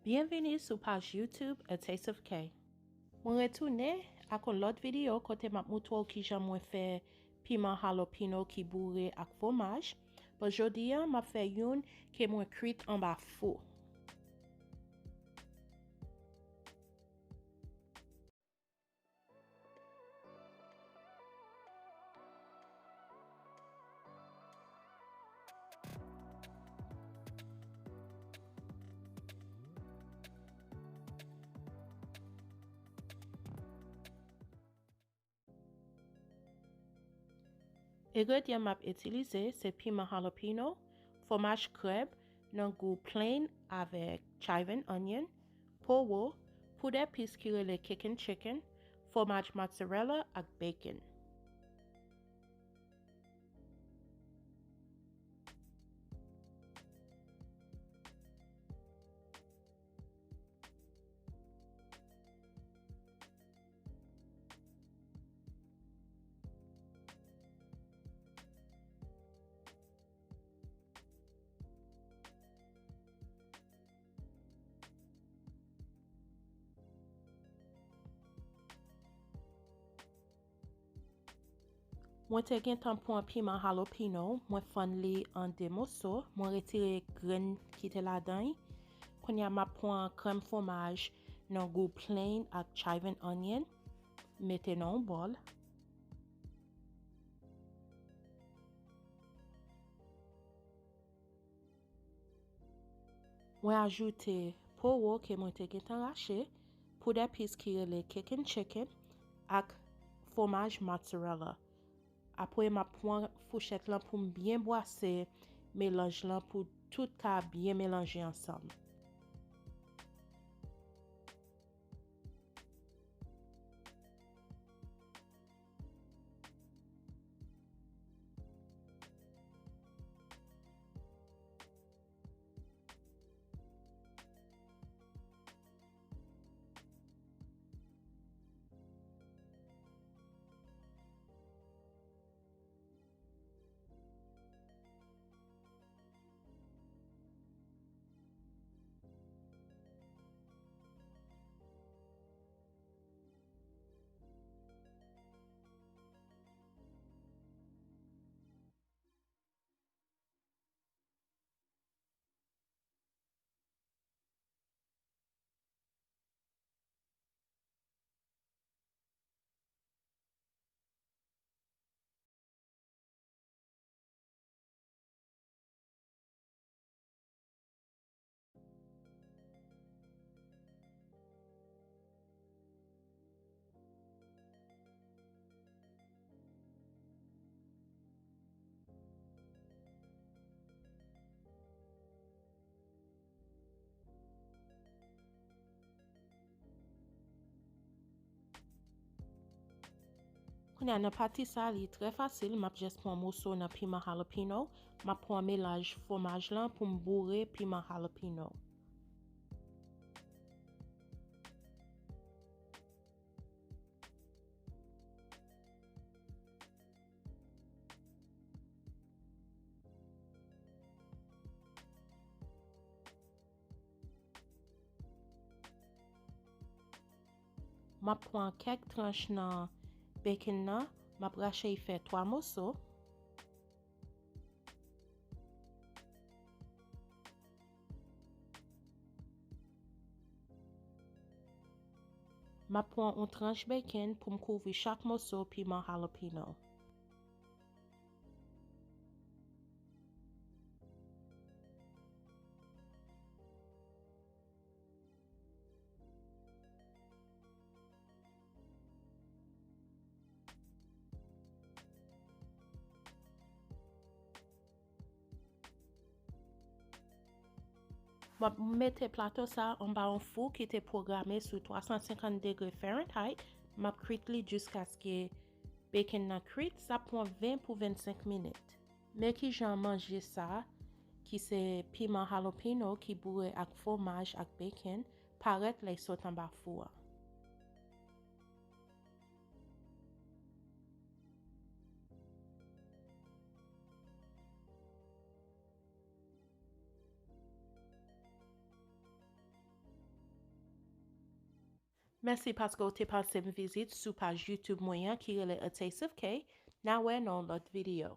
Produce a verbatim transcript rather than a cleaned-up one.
Byenvini sou paj YouTube A Taste of K. Mwen retounen ak yon lòt videyo kote m ap moutre w kijan mwen fè piman jalapeno ki boure ak fwomaj. Bon, jodi a, m ap fè youn ke mwen kwit anba fou. Engredyan m ap itilize se piman jalapeno, fwomaj krèb nan gou plain avèk chive and onion, powo, poud epis ki rele Kickin' Chicken, fwomaj mozzarella ak bacon. Mwen te gentan pran piman jalapeno, mwen fann li an de moso, mwen retire grenn ki te ladan l. Kounye a m ap pran krèm fwomaj nan gou plain ak chive and onion, mete nan yon bòl. Mwen ajoute powo ke mwen te gentan rache, poud epis ki rele Kickin' Chicken ak fwomaj mozzarella. Apre, m ap pran fouchèt lan pou m byen bwase melanj lan pou tout ka byen melanje ansanm. Kounye a, nan pati sa, li trè fasil. M ap jis pran moso nan piman jalapeno. M ap pran melanj fwomaj lan pou m boure piman jalapeno. M ap pran kèk tranch nan bacon nan, m ap rache l fè twa moso. M ap pran yon tranch bacon pou m kouvri chak moso piman jalapeno. M ap mete plato sa anba yon fou ki te pwograme sou twa san senkant degre Fahrenheit. M ap kwit li jiskaske bacon nan kwit. Sa pran ven pou vennsenk minit. Men kijan manje sa, ki se piman jalapeno ki boure ak fwomaj ak bacon, parèt lè l sot anba fou a. Mèsi paske w te pase m vizit sou paj YouTube mwen an ki rele A Taste of K. N a wè nan yon lòt videyo.